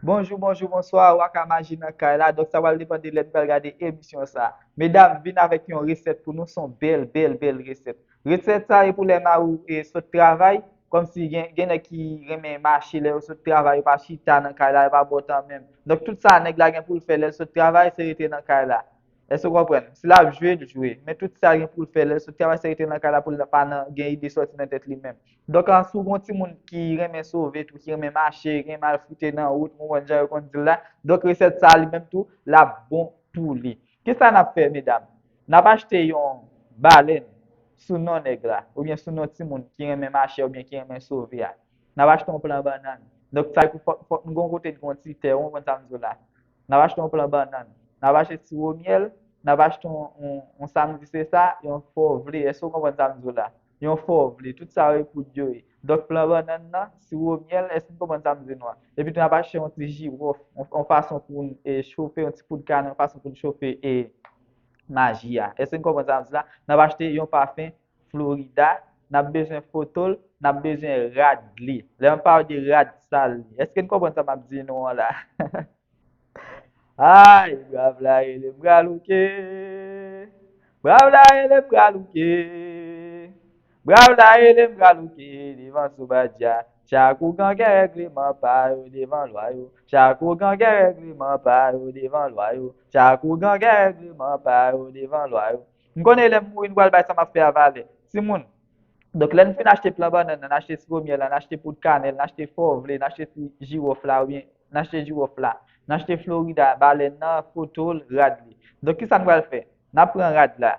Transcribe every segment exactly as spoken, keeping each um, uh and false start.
Bonjou, bonjou, bonswa, Waka Maji nan kay la. Donk, sa pral depann de lè n pral gade emisyon sa. Medam, vin avèk yon resèt pou nou, se yon bèl, bèl, bèl resèt. Resèt sa e pou lè mari w e sot travay, kòmsi gen, gen nèg ki renmen mache lè yo sot travay, yo pa chita nan kay la, yo pa bò tan menm. Donk, tout sa nèg la gen pou l fè lè l sot travay, se rete nan kay la. Èske w konprann? Si l ap jwe, l jwe. Men tout sa l gen pou l fè lè l sot travay, se rete nan kay la pou l pa nan, gen ide sòti nan tèt li menm. Donk, an, si w gon timoun ki renmen sove tou, ki renmen mache, gen mal foute nan wout, ou konprann jan yo konn di l la. Donk, resèt sa li menm tou, l ap bon pou li. Kisa n ap fè, medam? N ap achte yon balèn sou non nèg la, oubyen sou non timoun ki renmen mache oubyen ki renmen sove a. N ap achte yon plan bannann. Donk, sa pou fòk, fòk nou gon kote n gon ti tè, ou konprann sa m di w la. N ap achte yon plan bannann. N ap achte siwo myèl, n ap achte yon, yon, yon sa m di se sa, yon fò vle. Èske w konprann sa m di w la? Yon fò vle. Tout sa yo e poud yo ye. Donk, plan bannann nan, siwo myèl, èske n konprann sa m di nou an? Epi tou, n ap achte yon ti jiwòf, yon, yon fason pou n e, chofe, yon ti poud kanè, yon fason pou n chofe e maji a. Èske n konprann sa m di la? N ap achte yon pafen Florida, n ap bezwen foto l, n ap bezwen rad li. Lè m pale de rad sal li, èske n konprann sa m ap di nou an la? Ay, brav la rele m galouke. Brav la rele m galouke. Brav la rele m galouke devan soubadya. Chak ougan gen règleman pa yo devan lwa yo. Chak ougan gen règleman pa yo devan lwa yo. Chak ougan gen règleman pa yo devan lwa yo. M konnen lè m mouri, nou pral bay sa m ap fè a valè. Timoun, donk, lè n fin achte plan bannann nan, n achte siwo myèl la, n achte poud kanèl, n achte fò vle, n achte ti jiwòf la, oubyen n achte jiwòf la, n achte Florida, balèn nan, foto l, rad li. Donk, kisa n pral fè? N ap pran rad la,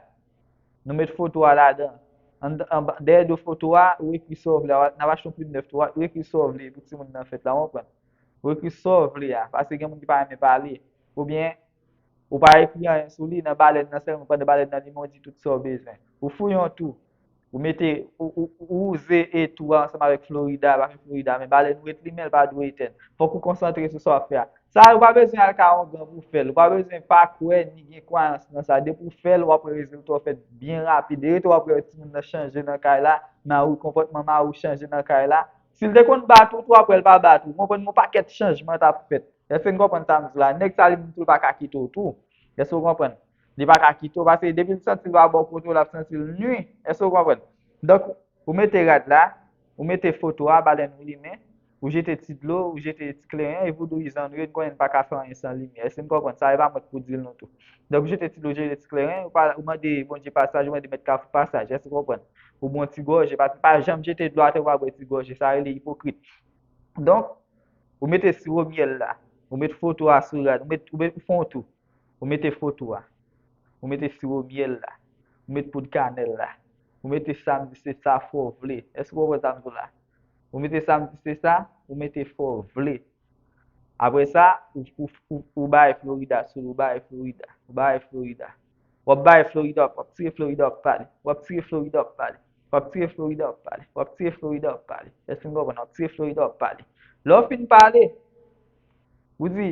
nou met foto a ladan. Anndan, anba, dèyè do foto a, ou ekri sa w vle. N ap achte yon plim nèf tou, ou ekri sa w vle pou timoun nan fèt la, w konprann? Ou ekri sa w vle a, paske gen moun ki pa renmen pale. Oubyen, ou pa ekri anyen sou li, nan balèn nan sèlman, pandan balèn nan li men w di tout sa w bezwen. Ou fouye yon tou, ou mete, ou, ou, ou wouze e tou a ansanm avèk Florida, pa fè Florida, men balèn ou ret limen, l pa dwe etèn. Fòk ou konsantre sou sa w ap fè a. Sa, ou pa bezwen al ka ongan pou fè l. Ou pa bezwen pa kwè ni gen kwayans nan sa. Depi w fè l, w ap wè rezilta w fèt byen rapid. E rete w ap wè timoun nan chanje nan kay la, mari w, konpòtman mari w chanje nan kay la. Si l te konn bat ou tou, w ap wè l pa bat ou. Ou konprann, yon pakèt chanjman t ap fèt. Èske n konprann sa m di la? Nèg sa li menm tou, li pa ka kite w tou. Èske w konprann? Li pa ka kite w, paske depi l santi l pa bò kote w, l ap santi l nwi. Èske w konprann? Donk, ou mete rad la, ou mete foto a, balèn ou limen, ou jete ti dlo, ou jete ti kleren, e vodouyizan nou yo, n konnen n pa ka fè anyen san limyè. Èske n konprann? Sa e pa mwen k pou di l nou tou. Donk, ou jete ti dlo, ou jete ti kleren, ou pa, ou mande Bondye pasaj, ou mande mèt kafou pasaj. Èske w konprann? Ou bwè yon ti gòje, pa, pa janm jete dlo atè, ou pa bwè ti gòje, sa rele ipokrit. Donk, ou mete siwo myèl la, ou met foto a sou rad, ou met, ou met, ou fè yon tou. Ou mete foto a, ou mete siwo myèl la, ou met poud kanèl la, ou mete sa m di se sa fò vle. Èske w konprann sa m di w la? Ou mete sa m di se sa, ou mete fò vle. Apre sa, ou, ou, ou, ou bay Florida sou li, ou bay Florida, ou bay Florida. W ap bay Florida, w ap tire Florida, w ap pale. W ap tire Florida, w ap pale. W ap tire Florida, w ap pale. W ap tire Florida, w ap pale. Èske n konprann? W ap tire Florida, w ap pale. Lè w fin pale, ou di,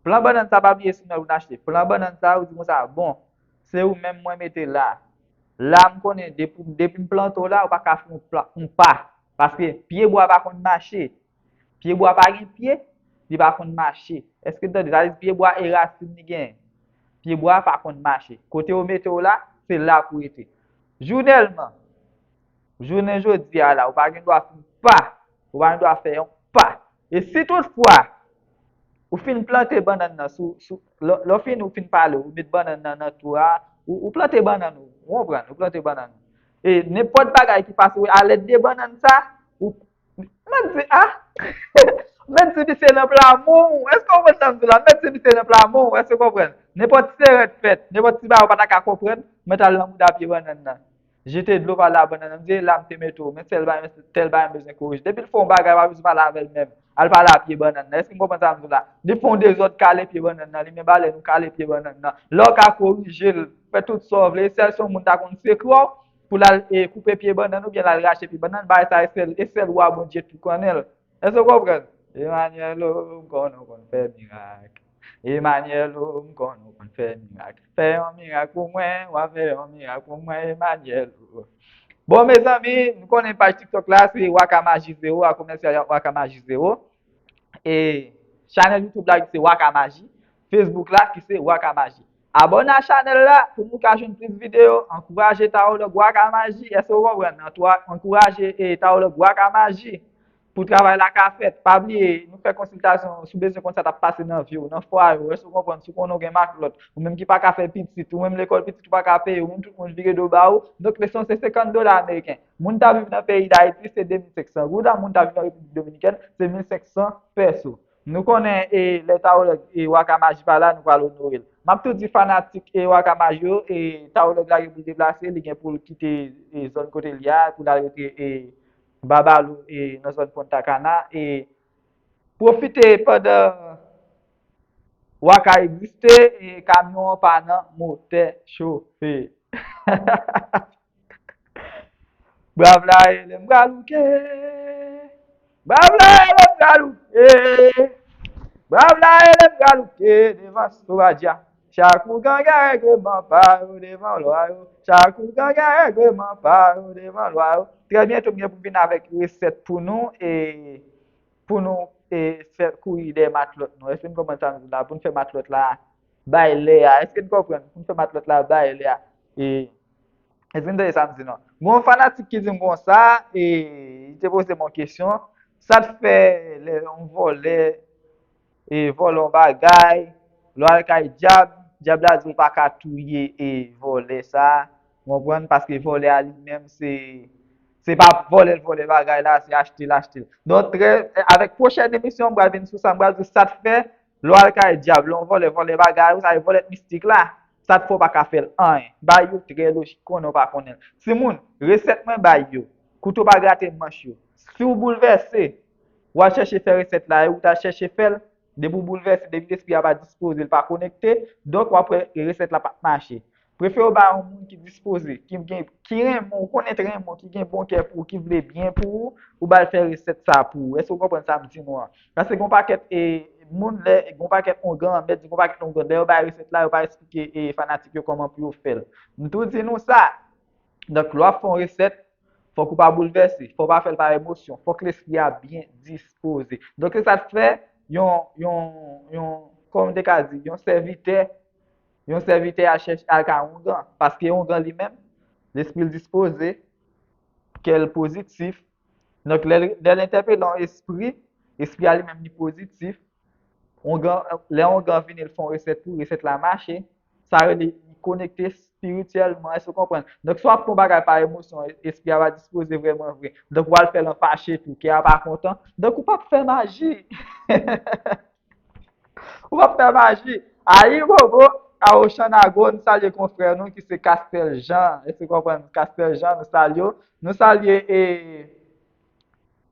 plan bannann sa, pa bliye sou mèt ou n achte. Plan bannann sa, ou di konsa, bon, se ou menm mwen mete la. La, m konnen depi, depi m plante w la, ou pa ka fè yon pla-, yon pa. Paske pye bwa pa konn mache. Pye bwa pa gen pye, li pa konn mache. Èske n tande? Sa vle di pye bwa e rasin li gen. Pye bwa pa konn mache. Kote yo mete w la, se la pou rete. Jounèlman, jounen jodi a la, ou pa gen dwa fè yon pa. Ou pa gen dwa fè yon pa. E si toutfwa, ou fin plante bannann nan sou, sou, lè, lè w fin, ou fin pale, ou met bannann nan nan twou a, ou, ou plante bannann ou, ou konprann, ou plante bannann ou. E nenpòt bagay ki pase, ou alèd de bannann sa, ou, mèt di, ah, mèt di misye nan pla men w, èske w konprann sa m di w la? Mèt di misye nan pla men w, èske w konprann? Nenpòt ti sèrèt fèt, nenpòt ti bagay ou pa ta ka konprann, mèt al nan mouda pye bannann nan. Jete dlo pa la bannann nan. M di, e la m te mete w, men tèl bagay, men tèl bagay m bezwen korije. Depi l fè yon bagay, pa bezwen pale avè l menm. Al pale a pye bannann nan. Èske n konprann sa m di w la? Li fè yon dezòd, kale pye bannann nan. Li men balèn ou, kale pye bannann nan. Lè w ka korije l, fè tout sa w vle. Sèl si yon moun ta konn sekrè w, pou l al, e, koupe pye bannann oubyen l al rache pye bannann, bagay sa e sèl, e sèl wa Bondye tou konnen l. Èske w konprann? Emanyèl o, m konnen w konn fè mirak. Emanyèl o, m konnen w konn fè mirak. Fè yon mirak pou mwen, w a fè yon mirak pou mwen, Emanyèl o. Bon, mezanmi, nou konnen paj TikTok la, se Waka Maji Zewo, a komèsyal Waka Maji Zewo. E Chanèl YouTube la ki se Waka Maji, Facebook la ki se Waka Maji. Abòne a chanèl la pou nou ka jwenn plis videyo. Ankouraje Tarològ Waka Maji. Èske w konprann? Antwa-, ankouraje e Tarològ Waka Maji pou travay la ka fèt. Pa bliye, nou fè konsiltasyon, si w bezwen konn sa t ap pase nan vi w, nan fwaye w, èske w konprann? Si w konnen w gen matlòt, ou menm ki pa ka fè pitit, ou menm lekòl pitit ou pa ka peye, ou menm tout moun vire do ba ou, donk leson se senkant dola ameriken. Moun t ap viv nan peyi Dayiti se de mil senk san goud, moun t ap viv nan Repiblik Dominikèn se mil senk san pèso. Nou konnen e lè Tarològ e Waka Maji pa la, nou pral onore l. M ap tou di fanatik e Waka Maji yo, e Tarològ la gen pou l deplase, li gen pou l kite e zòn kote l ye a, pou l al rete e Babalo e nan zòn Punta Cana. E pwofite pandan Waka egziste, e kamyon an pa nan motè chofe. Brav la rele m galouke. Brav la rele m galouke. Brav la rele m galouke devan Sovadia. Chak ougan gen règleman pa yo devan lwa yo. Chak ougan gen règleman pa yo devan lwa yo. Trè byento, m gen pou m vin avèk resèt pou nou, e pou nou e fè kouri dèyè matlòt nou. Èske n konprann sa m di la? Pou n fè matlòt la bay lè a. Èske n konprann? Pou n fè matlòt la bay lè a. E, èske n tande sa m di non? Gon fanatik ki di m konsa, e li te poze m yon kesyon. Sa t fè lè yon vòlè, e vòlè yon bagay, lè w al kay dyab, dyab la di w pa ka touye e vòlè sa, w konprann? Paske vòlè a li menm se, se pa vòlè l vòlè bagay la, se achte l achte l. Donk, trè, avèk pwochèn emisyon, m pral vin sou sa, m pral di w sa t fè, lè w al kay dyab, lè yon vòlè vòlè bagay ou, sa e vòlè mistik la, sa t fè w pa ka fè l anyen. Bagay yo trè lojik, konnen w pa konnen l. Timoun, resèt mwen bay yo, koute w pa grate manch yo. Si w boulvèse, w al chèche fè resèt la, e ou t al chèche fè l, depi w boulvèse, depi lespri a pa dispoze, l pa konekte, donk w ap wè resèt la p ap mache. Prefere w bay yon moun ki dispoze, ki gen, ki renmen w, ou konnen t renmen w, ki gen bon kè pou ou, ki vle byen pou ou, ou ba l fè resèt sa pou ou. Èske w konprann sa m di nou an? Paske gon pakèt e moun lè, gon pakèt ongan, mèt di gon pakèt ongan, lè yo bay resèt la, yo pa eksplike e fanatik yo kòman pou yo fè l. M tou di nou sa. Donk, lè w ap fè yon resèt, fòk ou pa boulvèse, fòk ou pa fè l pa emosyon, fòk lespri a byen dispoze. Donk, se sa k fè yon, yon, yon, kòman m te ka di, yon sèvitè, yon sèvitè a chèche al ka ongan, paske ongan li menm, lespri l dispoze, kè l pozitif. Donk, lè, lè l entèpele yon espri, espri a li menm li pozitif. Ongan, lè ongan vini, l fè yon resèt pou, resèt la mache, sa rele li konekte espirityèlman, èske w konprann? Donk, si w ap fè yon bagay pa emosyon, espri a pa dispoze vrèman vre. Donk, w al fè l an fache tou, kè a pa kontan. Donk, ou p ap fè maji. Ou p ap fè maji. Ayibobo, a Ochanago, nou salye konfrè nou ki se Castel Jean. Èske w konprann? Castel Jean, nou salye w. Nou salye e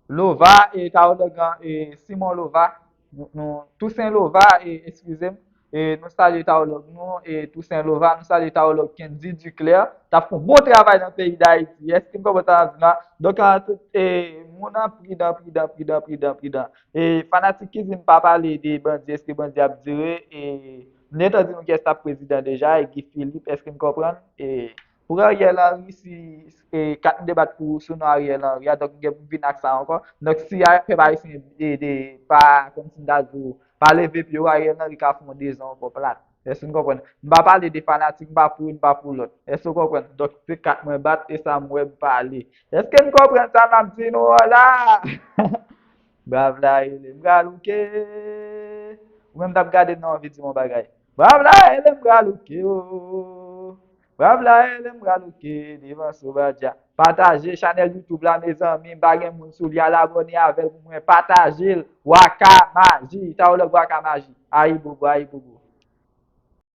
Lova, e Tarològ an, e Simon Lova, nou, nou, Toussaint Lova, e, eskize m, e nou salye Tarològ nou, e Toussaint Lova, nou salye Tarològ Kendy Duclair, t ap fè yon bon travay nan peyi Dayiti. Èske n konprann sa n ap di la? Donk, an tout, e, moun an pridan, pridan, pridan, pridan, pridan. E fanatik ki di m pa pale de bandi, èske bandi ap dire? E, m gentan di nou kiyès t ap prezidan deja, e Guy Philippe, èske n konprann? E, Pou Ariel Henry, si e, kat nou te bat pou sou non Ariel Henry a, donk m gen pou m vin ak sa ankò. Donk si a, pèp ayisyen e, de, pa, kòmsi m ta di w, pa leve pye yo, Ariel Henry ka fè yon dezan ankò plat. Èske n konprann? M pa pale de fanatik, m pa pou youn, m pa pou lòt. Èske w konprann? Donk se kat mwen bat e sa m wè m pale. Èske n konprann sa m ap di nou an la? Brav la rele m galouke. Ou menm t ap gade m nan anvi di m yon bagay. Brav la rele m galouke o. Brav la rele m galouke devan Sovadia. Pataje chanèl YouTube la, mezanmi. M pa gen moun sou li, al abòne avè l pou mwen. Pataje l. Waka Maji. Tarològ Waka Maji. Ayibobo, ayibobo.